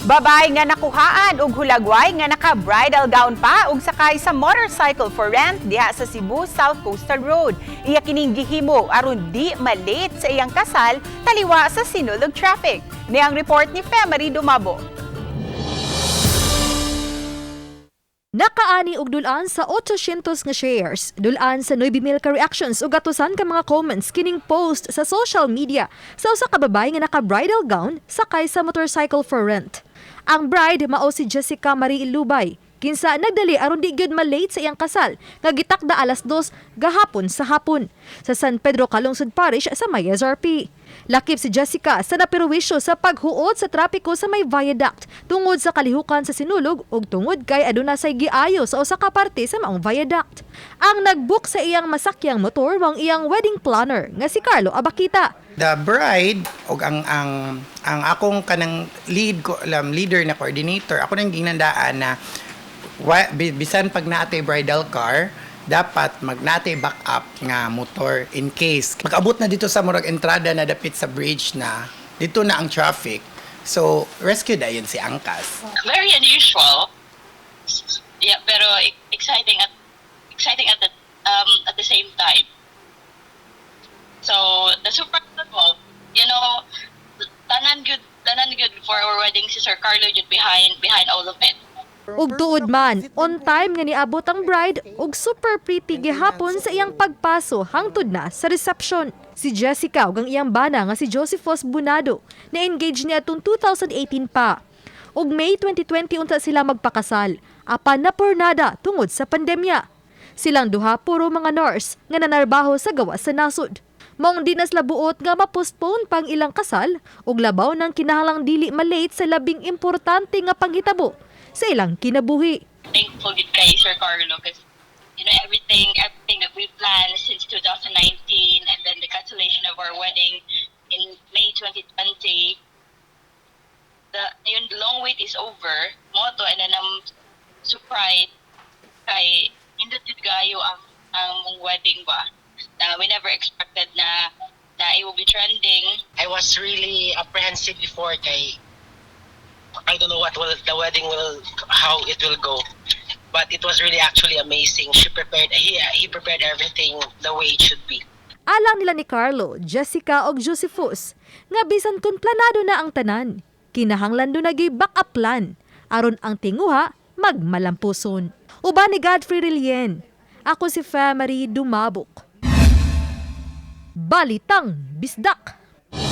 Babae nga nakuhaan og hulagway nga naka-bridal gown pa ug sakay sa motorcycle for rent diha sa Cebu South Coastal Road. Iya kining gihimo aron di malate sa iyang kasal taliwa sa Sinulog traffic. Ni ang report ni Femary Dumabo. Nakaani og dulaan sa 800 nga shares, dulaan sa 9,000 ka reactions ug gatusan ka mga comments kining post sa social media sa usa ka babae nga naka-bridal gown sakay sa motorcycle for rent. Ang bride mao si Jessica Marie Ilubay, kinsa nagdali aron di gyud malate sa iyang kasal nga gitakda alas 2 gahapon sa hapon sa San Pedro Calungsod Parish sa may SRP. Lakip si Jessica sa naperwisyo sa paghuot sa trapiko sa may viaduct tungod sa kalihukan sa Sinulog ug tungod kay aduna say giayo sa usa ka parte sa maong viaduct. Ang nagbook sa iyang masakyang motor mao ang iyang wedding planner nga si Carlo Abakita. The bride og ang akong kanang lead ko leader na coordinator, ako nang ginandaan na bisan pag naate bridal car, dapat magnate backup nga motor in case mag-abot na dito sa murag entrada na dapit sa bridge na dito na ang traffic, so rescue dayon si Angkas. Very unusual. Yeah, pero exciting at the same time. So the super well, tanan good for our wedding, si Sir Carlo jud behind all of it. Ug tuod man, on time nga niabot ang bride ug super pretty gihapon sa iyang pagpaso hangtod na sa reception. Si Jessica ug ang iyang bana nga si Josephus Bunado na-engage niya atong 2018 pa. Ug May 2020 unta sila magpakasal, apan napurnada tungod sa pandemya. Silang duha puro mga nurse nga nanarbaho sa gawas sa nasod. Maong di na sila buot nga ma-postpone pang ilang kasal ug labaw ng kinahanglang dili malate sa labing importante nga panghitabo sa ilang kinabuhi. Thankful gud kay Sir Carlo because everything that we planned since 2019 and then the cancellation of our wedding in May 2020, the yun, the long wait is over mao to. And then I'm surprised kay nindot jud kaayo ang among wedding ba na we never expected na it will be trending. I was really apprehensive before kay I don't know what will the wedding will how it will go. But it was really actually amazing. She prepared he prepared everything the way it should be. Alang nila ni Carlo, Jessica og Josephus, nga bisan kung planado na ang tanan, kinahanglan duna gyud backup plan aron ang tinguha magmalampuson. Uban ni Godfrey Relien. Ako si Famary Dumabok. Balitang Bisdak.